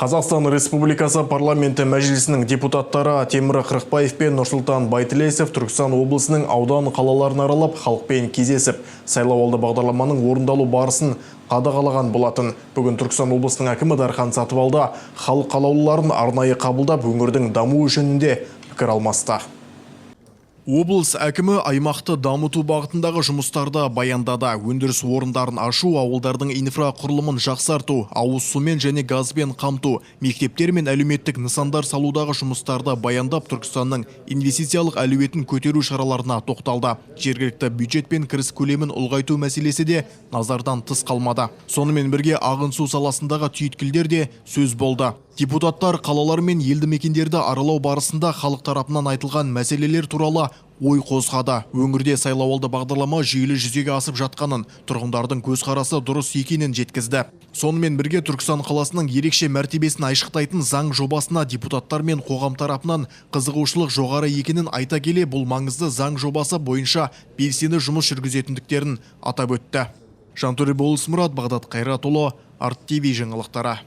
Қазақстан Республикасы парламенті мәжілісінің депутаттары Темір Қырықбаев пен Нұрсұлтан Байтілесов Түркістан облысының аудан қалаларын аралап, халықпен кездесіп, сайлауалды бағдарламаның орындалу барысын қадағалаған болатын. Бүгін Түркістан облысының әкімі Дархан Сатыбалды халық қалаулыларын арнайы қабылдап, өңірдің дамуы жөнінде пікір алмасты. Облыс әкімі аймақты дамыту бағытындағы жұмыстарды баяндады. Өндіріс орындарын ашу, ауылдардың инфрақұрылымын жақсарту, ауыз сумен және газбен қамту, мектептер мен әлеуметтік нысандар салудағы жұмыстарды баяндап, Түркістанның инвестициялық әлеуетін көтеру шараларына тоқталды. Жергілікті бюджет пен кіріс көлемін ұлғайту мәселесі де назардан тыс қалмады. Сонымен бірге ағын су саласындағы түйткілдер де сөз болды. Депутаттар қалалар мен елді мекендерді аралау барысында халық тарапынан айтылған мәселелер туралы ой қозғады. Өңірде сайлауалды бағдарлама жүйелі жүзеге асып жатқанын, тұрғындардың көзқарасы дұрыс екенін жеткізді. Сонымен бірге Түркістан қаласының ерекше мәртебесін айшықтайтын заң жобасына депутаттар мен қоғам тарапынан қызығушылық жоғары екенін айта келе, бұл маңызды заң жобасы бойынша белсенді жұмыс жүргізетіндіктерін атап өтті. Жантөре Болысмұрат, Бағдат Қайратұлы, Арт ТВ жаңалықтары.